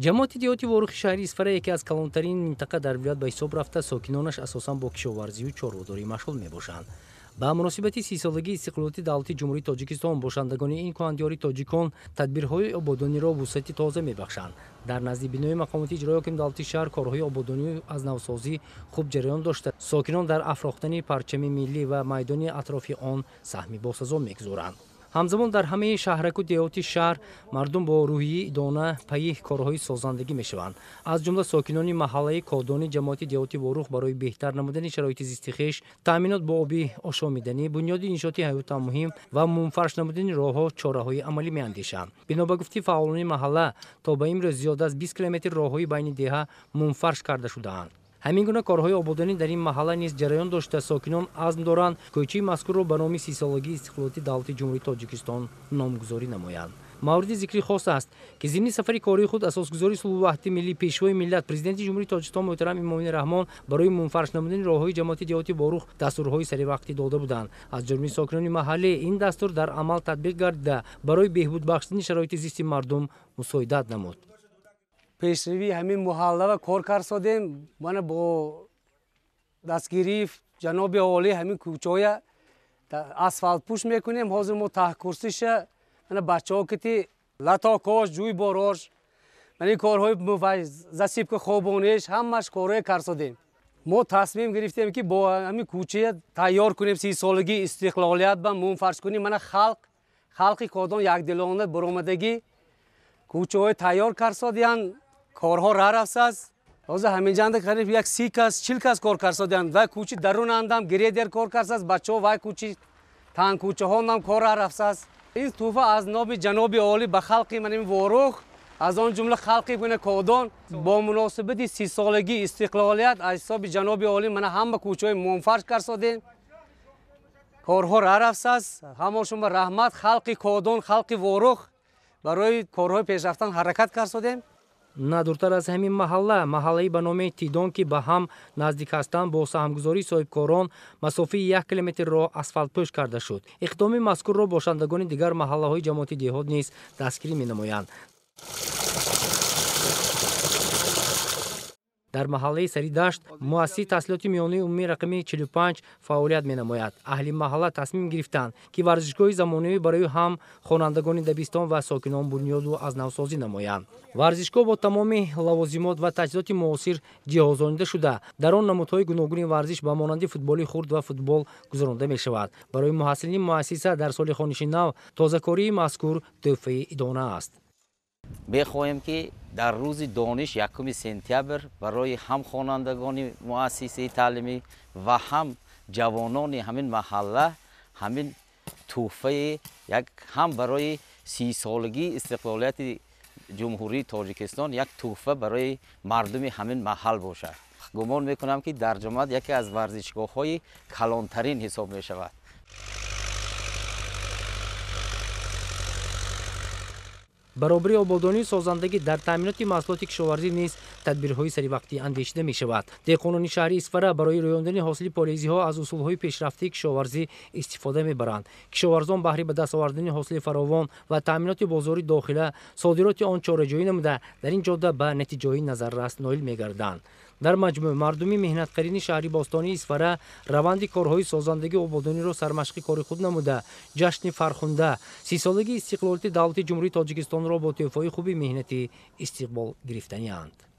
Ҷамоати деҳоти Ворухи шаҳри Исфара яке аз калонтарин минтақа дар вилоят ба ҳисоб рафта, сокинонаш асосан бо кишоварзию чорводорӣ машғул мебошанд. Ба муносибати 30-солагии истиқлолияти давлати Ҷумҳурии Тоҷикистон бошандагони ин кӯҳандиёри тоҷикон тадбирҳои ободониро вусъати тоза мебахшанд. Дар назди бинои мақомоти иҷроии ҳокими давлати шаҳр корҳои ободонию аз навсозӣ хуб ҷараён дошта, сокинон дар афрохтани парчами миллӣ ва майдони атрофи он саҳми босазо мегузоранд. Ҳамзамон дар ҳамаи шаҳраку деҳоти шаҳр мардум бо рӯҳияи идона пайи корҳои созандагӣ мешаванд. Аз ҷумла сокинони маҳаллаи Кодони ҷамоати деҳоти Ворух барои беҳтар намудани шароити зисти хеш, таъминот бо оби ошомиданӣ, бунёди иншооти ҳаётан муҳим ва мунфарш намудани роҳҳо чораҳои амалӣ меандешанд. Бино ба гуфти фаъолони маҳалла, то ба имрӯз зиёда аз 20 километр роҳҳои байни деҳа мунфарш карда шудаанд. Ҳамин гуна корҳои ободонӣ дар ин маҳалла низ ҷараён дошта, сокинон азм доранд кӯчаи мазкурро ба номи 30-солагии истиқлолияти давлати Ҷумҳурии Тоҷикистон номгузорӣ намоянд. Мавриди зикри хос аст, ки зимни сафари кории худ асосгузори сулҳу ваҳдати миллӣ, пешвои миллат, президенти Ҷумҳурии Тоҷикистон муҳтарам Эмомалӣ Раҳмон барои мунфарш намудани роҳҳои ҷамоати деҳоти Ворух дастурҳои саривақтӣ дода буданд. Аз ҷониби сокинони маҳаллӣ ин дастур дар амал татбиқ гардида, барои беҳбуд бахшидани шароити зисти мардум мусоидат намуд. Пешравии ҳамин муҳаллава кор карсодем. Мана бо дастгирии ҷаноби олӣ ҳамин кӯчоя асфалтпӯш мекунем. Ҳозир мо таҳкурсиша мана бачаҳо кити латокош, ҷӯйборош, мана ин корҳои засипка хобониш, ҳамаш корҳое карсодем. Мо тасмим гирифтем, ки бо ҳамин кӯчая тайёр кунем, 30-солагии истиқлолият ба мунфарш кунем. Мана халқи Кодон якдилона баромадагӣ кӯчаҳои тайёр карсодиянд, корҳо ра рафтааст. Ҳозир ҳаминҷанда қариб як 30 кас, 40 кас кор карсодиянд. Вай кӯчи дарунандам гредер кор карсааст, бачаҳо вай кӯчи тангкӯчаҳондам кор ра рафтааст. Ин тӯҳфа аз номи ҷаноби олӣ ба халқи манин Ворух, аз он ҷумла халқи мана Кодон, бо муносибати 30-солагии истиқлолият аз ҳисоби ҷаноби олӣ мана ҳама кӯчаҳои мунфарш карсодем. Корҳо ра рафтааст. Ҳамошон ба раҳмат. Халқи Кодон, халқи Ворух барои корҳои пешрафтан ҳаракат карсодем. На дуртар аз ҳамин маҳалла, маҳаллаи ба номи Тидон, ки ба ҳам наздик ҳастанд, бо саҳмгузории соҳибкорон масофаи 1 километр роҳ асфалтпӯш карда шуд. Иқдоми мазкурро бошандагони дигар маҳаллаҳои ҷамоати деҳот низ дастгирӣ менамоянд. Дар маҳаллаи Саридашт муассисаи таҳсилоти миёнаи умумии рақами 45 фаъолият менамояд. Аҳли маҳалла тасмим гирифтанд, ки варзишгоҳи замонавӣ барои ҳам хонандагони дабистон ва сокинон бунёду аз навсозӣ намоянд. Варзишгоҳ бо тамоми лавозимот ва таҷҳизоти муосир ҷиҳозонида шуда, дар он намудҳои гуногуни варзиш ба монанди футболи хурд ва футбол гузаронда мешавад. Барои муҳассилини муассиса дар соли хониши нав тозакории мазкур тӯҳфаи идона аст. Мехоҳем, ки дар рӯзи дониш 1 сентябр барои ҳам хонандагони муассисаи таълимӣ ва ҳам ҷавонони ҳамин маҳалла ҳамин тӯҳфаи як ҳам барои 30-солагии истиқлолияти Ҷумҳурии Тоҷикистон як тӯҳфа барои мардуми ҳамин маҳал бошад. Гумон мекунам, ки дар ҷамоат яке аз варзишгоҳҳои калонтарин ҳисоб мешавад. Баробари ободонию созандагӣ дар таъминоти маҳсулоти кишоварзӣ низ тадбирҳои саривақтӣ андешида мешавад. Деҳқонони шаҳри Исфара барои рӯёндани ҳосили полезиҳо аз усулҳои пешрафтаи кишоварзӣ истифода мебаранд. Кишоварзон баҳри ба даст овардани ҳосили фаровон ва таъминоти бозори дохила содироти он чораҷӯӣ намуда, дар ин ҷода ба натиҷаҳои назаррас ноил мегарданд. Дар маҷмӯъ мардуми меҳнатқарини шаҳри бостонии Исфара раванди корҳои созандагию ободониро сармашқи кори худ намуда, ҷашни фархунда 30-солагии истиқлолияти давлати Ҷумҳурии Тоҷикистонро бо тӯҳфаҳои хуби меҳнатӣ истиқбол гирифтанианд.